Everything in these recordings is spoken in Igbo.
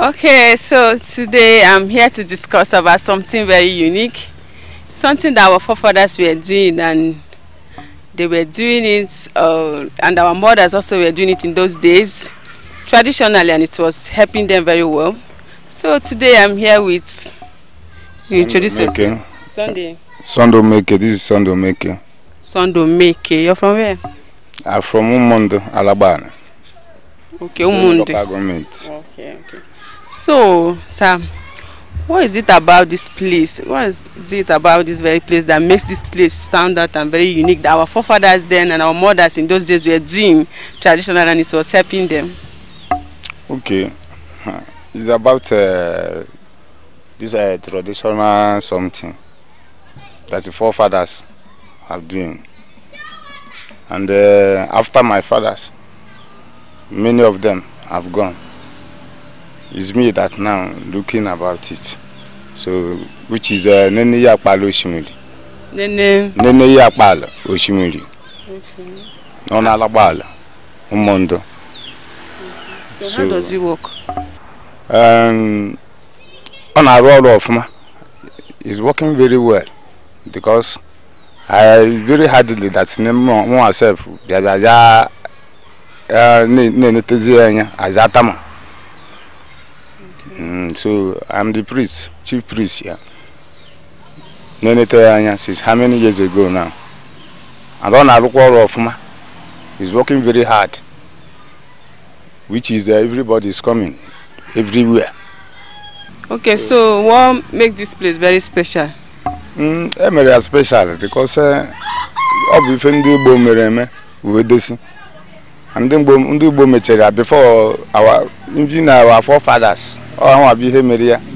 Okay, so today I'm here to discuss about something very unique, something that our forefathers were doing, and they were doing it, and our mothers also were doing it in those days, traditionally, and it was helping them very well. So today I'm here with, you introduce yourself. Sunday. Sunday Meke, this is Sunday Meke. Sunday Meke, you're from where? I'm from Umundo, Alabama. Okay, Umundo. Government. Okay, okay. So, sir, what is it about this place? What is it about this very place that makes this place stand out and very unique, that our forefathers then and our mothers in those days were doing traditional and it was helping them? Okay. It's about this traditional something that the forefathers have doing. And after my fathers, many of them have gone. It's me that now looking about it. So, which is Nene Yakpalo Oshimiri. Nene Yakpalo Oshimiri. Okay. Non Alagbala, Umundo. Okay. So, how does it work? On our road of it's working very well because I very hardly that myself So I'm the priest, chief priest here. Since how many years ago now? And on our road is working very hard, which is everybody is coming everywhere. Okay, so what makes this place very special? Very special because and then before our even our forefathers, all be here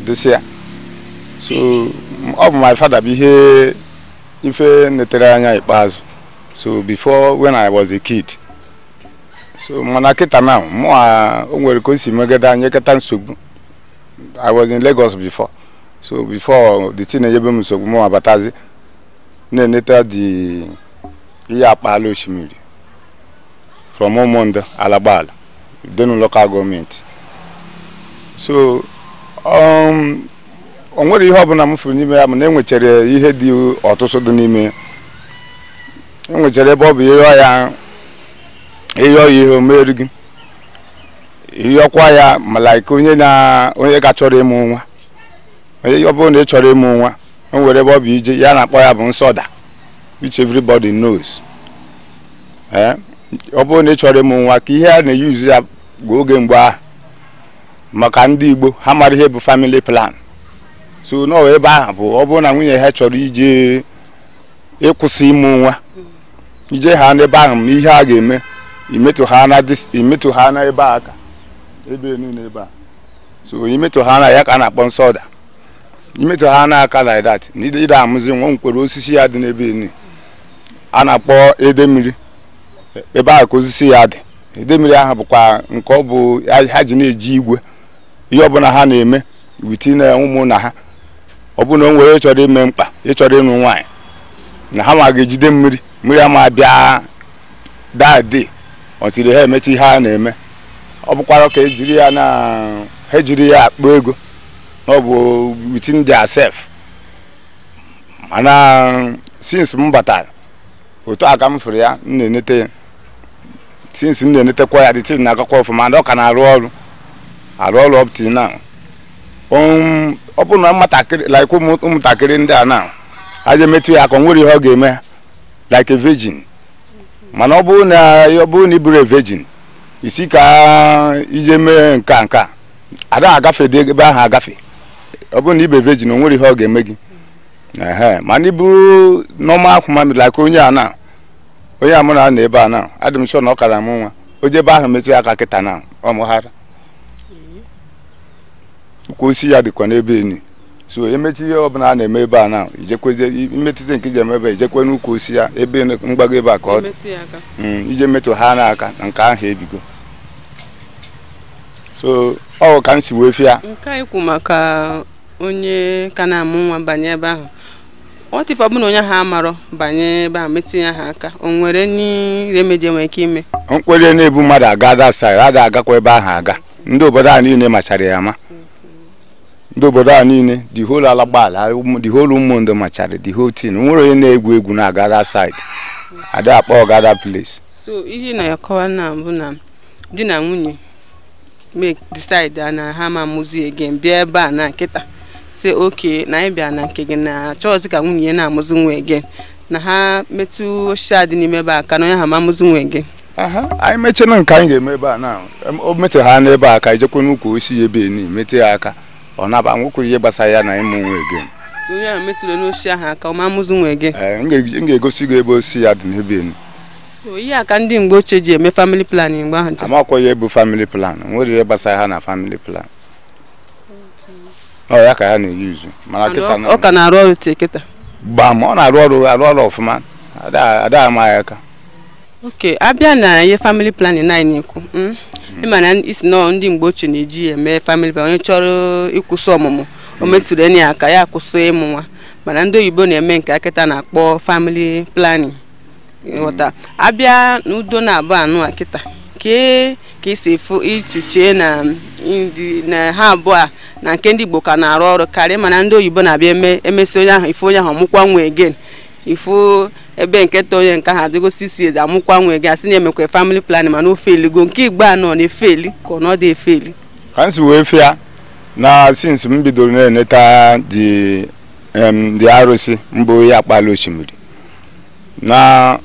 this year. So all my father be here if so before when I was a kid. So manaketa now more I was in Lagos before. So before the thing more about the from Umundo, Alagbala, Udenu local government. So, on what you have na mfu n'ime ya na enwechere ihe dị ọtụtụ dị n'ime. Enwechere ebe ọ bụ ịrịọ ya ịrịọ ihe omeri gị. Ịrịọkwa ya ma like onye na onye ga chọrọ ịmụ nwa. Onye ọ bụrụ na ị chọrọ ịmụ nwa, o nwere ebe ọ bụ ije ya na-akpọ ya bụ nsọda, which everybody knows. Eh? Ọ bụrụ na ị chọrọ ịmụ nwa ka ihe a na-eyuzu ya bụ oge mgbe ahụ maka ndị Igbo ha mara ihe bụ family plan. So no ebe ahụ bụ ọ bụrụ na nwunye ha chọrọ ije ịkwụsị ịmụ nwa, ije ha n'ebe ahụ ma ihe a ga-eme imetụ ha na ebe aka ebe niile ebe a. So imetụ ha na ya ka a na-akpọ nsọda. Imetụ ha na aka like that ịda amụzi nwa nkwere osisi ya dị n'ebe niile a na-akpọ ede mmiri. Ebe ahụ ka osisi ya dị. Ede mmiri ahụ bụkwa nke ọ bụ ha ji na-eji igwe ihe ọbụla ha na-eme within ụmụ na ha. Ọ bụ na o nwere chọrọ ime mkpa ịchọrọ ịnụ nwaanyị na ha ma ga-ejide mmiri mmiri ama bịa that until ha emechi ihe ha na-eme. Ọ bụkwara ka ejiri ya na ha ejiri ya akpọ ego na ọ bụ within their self. Mana since m batara otu aka m fụrụ ya m na-enete ya. Since m na-enetekwa ya the thing na-agakwa ọfụma and ọ ka na-arụ ọrụ arụ ọrụ up till now. Ọ bụrụ na nwatakịrị like ụmụntakịrị ndị a now ha je metụ ya aka o nwere ihe ọ ga-eme like a virgin. Mana ọ bụrụ na ị bụrụ a virgin isi ka ije mee nka nka ada agafe dị ebe ahụ agafe. Ọ bụrụ na ị bụ virgin o nwere ihe ọ ga-eme gị. Ehe, mana ị bụrụ normal human like onye a na onye amụ na ebe a na adị m sure na ọ kara mụ nwa o je ebe ahụ metụ ya aka kịta na ọ mụghara ukwu osisi ya dịkwa n'ebe eni. So emechi ihe ọbụla a na-eme ebe a na ijekwezie imetụta nke ije eme ebe ijekwe n'ukwu osisi ya ebe mgbago ebe a ka ọ dị ije metụ ha n'aka na nke ahụ ebigo. So ọ ka m si wee fịa nke anyị kwu maka onye ka na-amụ nwa banye ebe ahụ. What if ọ bụ na onye ha amarọ banye ebe a metụ ya ha aka o nwere ni remedy enwere ike ime? Nkwere na-ebu mmadụ aga that side ada agakwa ebe ahụ aga. Ndị obodo a niile machara ya ama. Ndị obodo a niile, the whole Alagbala, the whole Ụmụndo machara the whole thing. Nwere onye na-egwu egwu na agada side. Ada akpọ ọgada place. So ihe na-akọwa na mbụ na di na nwunye make decide na ha ma amụzi again, bịa ebe a na nkịta say okay na anyị bịa na nke gị na chọọsị ka nwunye na-amụzi nwa again, na ha metụ osisi a dị n'ime ebe a ka na onye ha ma amụzi nwa again. Anyị mechena nke anyị ga-eme ebe a na o metụ ha n'ebe a ka ijekwa n'ukwu osisi ebe ni metụ ya aka, ọ naba nwekwa ihe gbasara ya na ịmụ nwa again. Onye ahụ metụrụ n'osisi ahụ aka ọ ma amụzi nwa again. M ga-egosi gị ebe osisi ya dị n'ebe enu. Ihe a ka ndị mgbe ochie ji eme family planning mgbe ahụ. Amakwa ihe bụ family plan, nwere ihe gbasara ha na family plan. Ọ ya ka ha na-eyuzu. Mana kịta na ọ ka na-arụ ọrụ tie kịta. Gbam, ọ na-arụ ọrụ, arụ ọrụ ọfụma. Ada ama ya aka. Okay, abịa na ihe family planning anyị na-ekwu. Ịma na isi nọ ndị mgbe ochie na-eji eme family planning, onye chọrọ ịkwụsị ọmụmụ o metụrụ enyi ya aka ya akwụsị ịmụ nwa. Mana ndị oyibo na-eme nke kịta na-akpọ family planning. Nghọta abịa n'udo na-abụ anụ a kịta ka isi efu itichie na ndị na ha abụọ na nke ndị Igbo ka na-arụ ọrụ karịa, mana ndị oyibo na-abịa emesi onye ahụ ife onye ahụ amụkwa nwa again, ifu ebe nke ta onye nke ahụ adịgo 6 years amụkwa nwa again, asị na emekwa family planning mana o feligo. Nke Igbo anọ na-efeli ka ọ na ọ dị efeli. Ka m si wee fịa na since m bidoro na-eneta the arụsị mbụ ya akpala osimiri na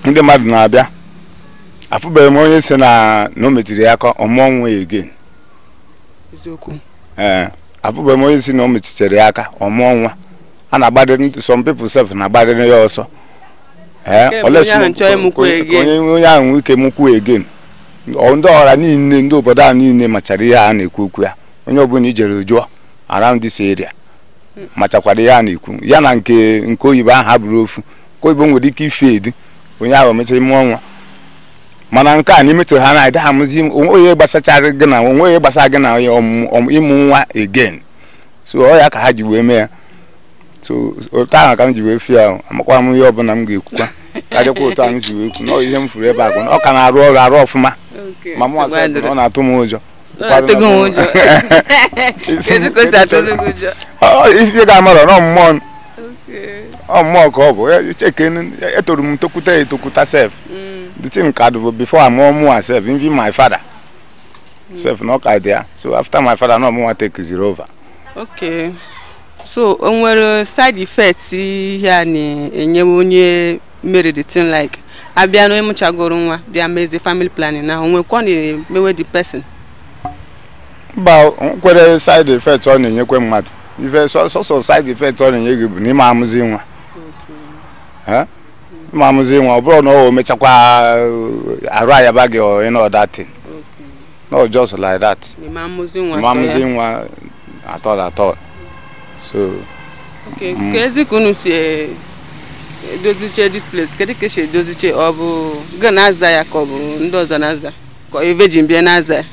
ndị mmadụ na-abịa, afụbeghị m onye si na o metiri ya aka ọmụọ nwa again. Eziokwu. Afụbeghị m onye si na o metitere ya aka ọmụọ nwa. A na-agbadị some people sef na-agbadị ya ọsọ. Onye ahụ nwee ike mụkwu again. Ndị ọra niile, ndị obodo a niile machara ihe a na-ekwu okwu ya. Onye ọbụla ijere jụọ around this area machakwara ihe a na-ekwu ya na nke oyibo ahụ abụrụ ofu. Nke oyibo nwere ike ife edu onye ahụ mechara mụọ nwa, mana nke a na-emetụ ha na ịda amụzi onye gbasachara gị na onwe gbasara gị na ịmụ nwa again. So ọ ya ka ha ji wee mee ya. So otu ahụ ka m ji wee fie ahụ, amakwa m ihe ọbụla m ga-ekwukwa karịkwa otu ahụ m si wee kwu na ihe m furu ebe a ọ ka na-arụ ọrụ arụ ọfụma. Ma mụ ọ na-atụ m ụjọ. Ife ga-amarọ na mmụọ ọ mmụọ ka ọ bụ cheke etoru m tokwuta etokwuta sef. The thing ka dị before amụọ mụa sef, even my father sef na ọ ka dị ya. So after my father na ọmụnwa take zero over. Okay, so o nwere side effect ihe a na-enye onye mere the thing like abịa na onye mụchagoro nwa bịa mezie family planning na onwekwa na-emewe the person? Mba, nkwere side effect ọ na-enyekwe mmadụ. Ife sọsọ side effect ọ na-enye gị bụ na ịma amụzi nwa. Ịma amụzi nwa ọ bụrụ na o mechakwa arụ ayaba gị or any other thing. No, just like that. Ịma amụzi nwa at all at all. So okay, ka ezi ka unu si edoziche this place, kedu ka esi edoziche? Ọ bụ gị na-aza ya ka ọ bụ ndị ọzọ na-aza ka virgin bịa na-aza ya?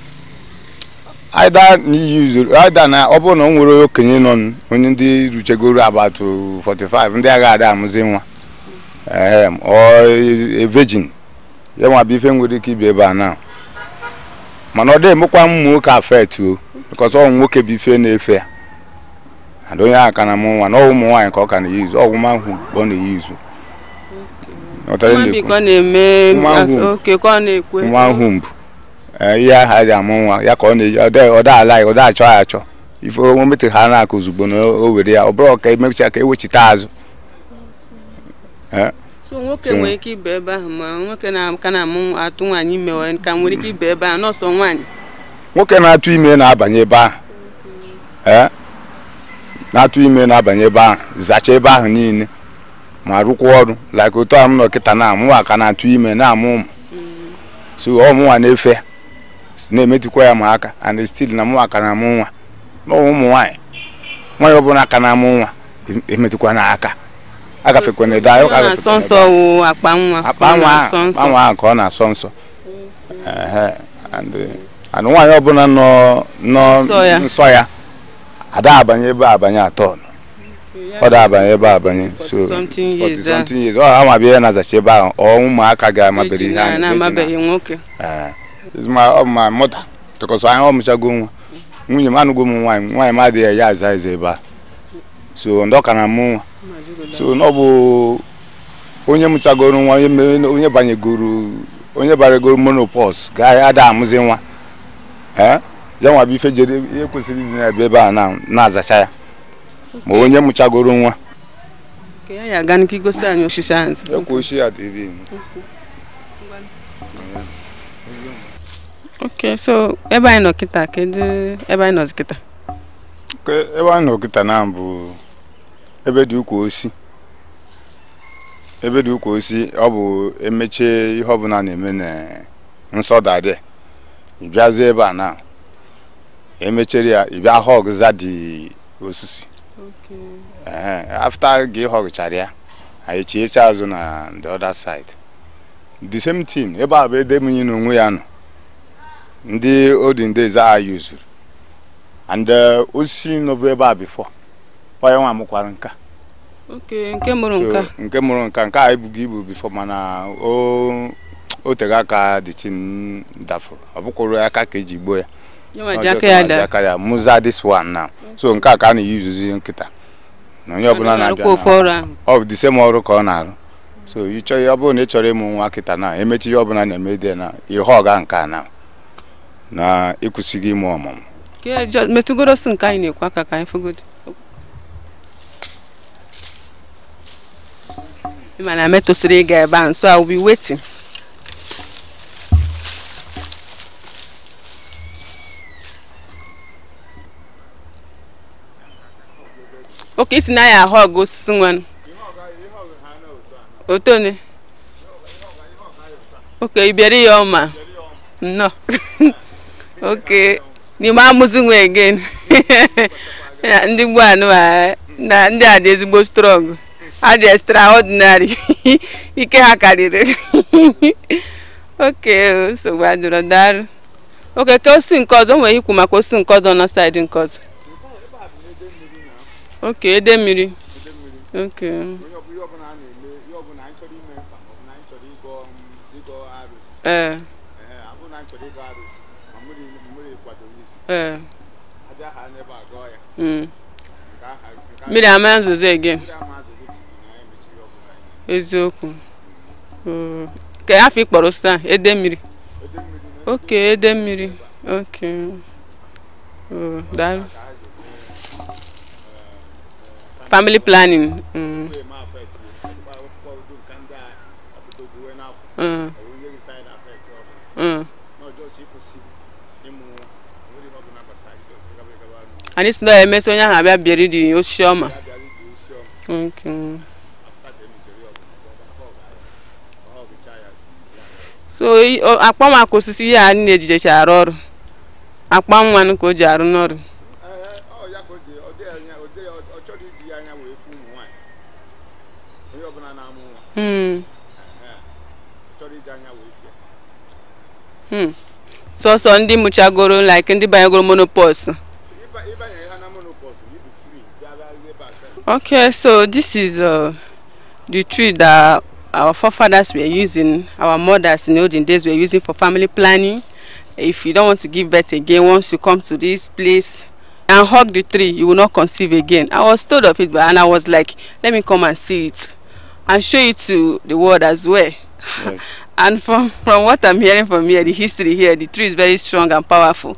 Either na ọ bụrụ na o nwere okenye nọ onye ndị ruchegoro about 45 ndị agha ada amụzi nwa ọ virgin ya nwa bụ ife nwere ike ibi ebe a na, mana ọ dị emekwa ụmụ nwoke affect o, because ọ nwoke bụ ife na-efe ya and onye ahụ ka na mụ nwa na ụmụ nwaanyị ka ọ ka na-eyuzu ọgwụ manhụ ka ọ na-eyuzu. Nwa mbụ ihe ahụ a ji amụ nwa ya ka ọ na-eyi ọ da ala ọ da achọ ya achọ ife o metụ ha na-akụ ozugbo na o were ya ọ bụrụ ka emecha ka ewechite azụ. So nwoke nwere ike ibe ebe ahụ ma nwoke na-aka na-amụ atụ nwaanyị ime ka nwere ike ibe ebe ahụ nọọsọ nwaanyị? Nwoke na-atụ ime na-abanye ebe ahụ, na-atụ ime na-abanye ebe ahụ, zacha ebe ahụ niile ma rụkwa ọrụ like otu ahụ m nọ kịta na amụ aka na-atụ ime na-amụ ụmụ. So ọ mụnwa na-efe na-emetụkwa ya ma aka and still na mụ aka na-amụ nwa na ụmụ nwaanyị nwaanyị ọbụla aka na-amụ nwa emetụkwa n'aka agafekwana ede ahụ akpa nwa ahụ ka ọ na-asọ nsọ. And nwaanyị ọbụla nọ nsọ ya ada abanye ebe abanye atọ ọ da abanye ebe abanye. So 40 something years ọ ama bịa na azacha ebe ahụ ọ ụmụaka ga-amabere ihe ahụ na-amabeghị nwoke. Is my mother because I ọmụchago nwa. Nwunye m anụgo m nwaanyị, nwaanyị m adịghị ya aza eze ebe a. So ndị ọka na mụ nwa. So na ọ bụ onye mụchagoro nwa, onye banyegoro, onye baragoro menopause ga-ada amụzi nwa. Ya nwa bụ ife jere ihe kwesịrị ịdị na-ebe ebe a na-azacha ya. Ma onye mụchagoro nwa. Ka ya aga nke igosi anyị osisi ahụ. Ekwu osisi ya dị ebe. Okay, so ebe anyị nọ kịta, kedu ebe anyị nọzi kịta? Ebe anyị nọ kịta na bụ ebe dị ukwu osisi. Ebe dị ukwu osisi, ọ bụ emechie ihe ọbụla na-eme na nsọdadị. Ị bịazie ebe a na emechere ya, ị bịa họgza dị osisi. After gị họgchara ya, anyị chiecha azụ na the other side. The same thing, ebe a bụ ede mmiri n'onwe ya nọ. Ndị olden days a used. And osisi nọbụ ebe a before. Ọ ya nwa mụkwara nka. Okay, nke mụrụ nka. Nke mụrụ nka, nke a ebughị ibu before, mana o tego aka the thing dafụrụ. Ọ bụkwuru aka ka eji gbuo ya. Aka ya mụza this one now. So nke a ka a na-eyuzuzi nkịta. Na onye ọbụla na-abịa. Ọ bụ the same ọrụ ka ọ na-arụ. So ọ bụrụ na ị chọrọ ịmụ nwa kịta na emechi ihe ọbụla na-eme dị na ihe ọga nke a na na ịkwụsịghị ịmụ ọmụmụ. Metụgoro si nke anyị na-ekwu aka ka anyị fụgodo. Mana metụsịrị ịga ebe ahụ, so I will be waiting. Okay, isi na ya ahụ ọgụ osisi nwanụ. Otone. Okay, ị bịara ya ọma. No. Okay. N'ime amụzi nwe again. Ndị gbu anụ na ndị a dị ezigbo strong. Ha dị extraordinary. Ike ha karịrị. Okay, nsogbu adịrọ, daalụ. Okay, ka osi nke ọzọ, o nwere ikwu maka osi nke ọzọ na side nke ọzọ. Okay, ede mmiri. Okay. Mmiri ama nzuzo again. Eziokwu. Ka afọ ịkpọrọ osisi ahụ, ede mmiri. Okay, ede mmiri. Okay. Daalụ. Family planning. Anyị si na emesi onye ahụ abịa bịara dị osisi ọma. Okay. So akpa maka osisi ya anyị na-ejijecha arụ ọrụ. Akpa nwanụ ka o ji arụ n'ọrụ. Sọsọ ndị mụchagoro like ndị banyegoro menopause. Okay, so this is the tree that our forefathers were using, our mothers in the olden days were using for family planning. If you don't want to give birth again, once you come to this place and hug the tree, you will not conceive again. I was told of it, and I was like, let me come and see it and show it to the world as well. Yes. And from what I'm hearing from here, the history here, the tree is very strong and powerful.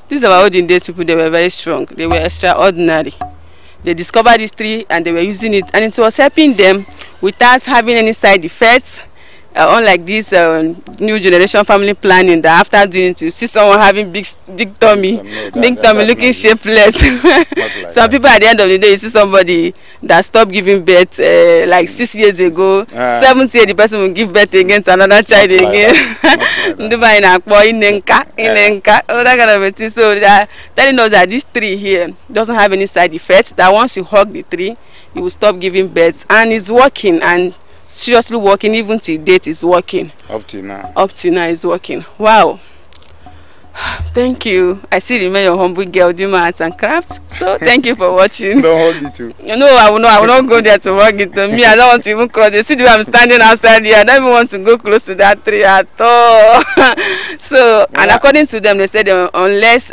These are our olden days people, they were very strong. They were extraordinary. They discovered this tree and they were using it, and it was helping them without having any side effects. Unlike this new generation family planning that after doing it, you see someone having big tummy, big tummy, looking shapeless. Like some people at the end of the day, you see somebody that stopped giving birth like 6 years ago, 70 years, the person will give birth again to another child again. Oh, that kind of a thing. So they are telling us that this tree here doesn't have any side effects, that once you hug the tree, you will stop giving birth, and it's working, and seriously working, even till date is working. Up till now. Up till now is working. Wow. Thank you. I still remain your humble girl, Dima Arts and Crafts. So thank you for watching. Don't hug it too. No, I will not. I will not go there to hug it to me. I don't want to even cross. You see the way I'm standing outside here. I don't even want to go close to that tree at all. So, yeah. And according to them, they said unless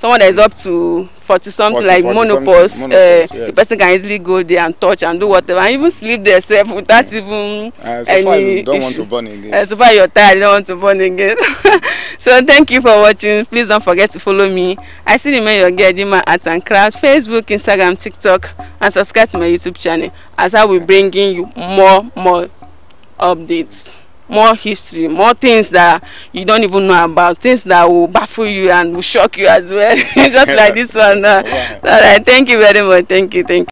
Someone that is up to 40 something, 40, like 40 monopause, something, monopause, yes. The person can easily go there and touch and do whatever, and even sleep there sef without even So far any you don't want issue. to burn again. So far you're tired, you don't want to burn again. So thank you for watching. Please don't forget to follow me. I still remain your girl, Dinma Art and Craft, Facebook, Instagram, TikTok, and subscribe to my YouTube channel, as I will be bringing you more updates, more history, more things that you don't even know about, things that will baffle you and will shock you as well. Just like this one. Wow. All right, thank you very much. Thank you. Thank you.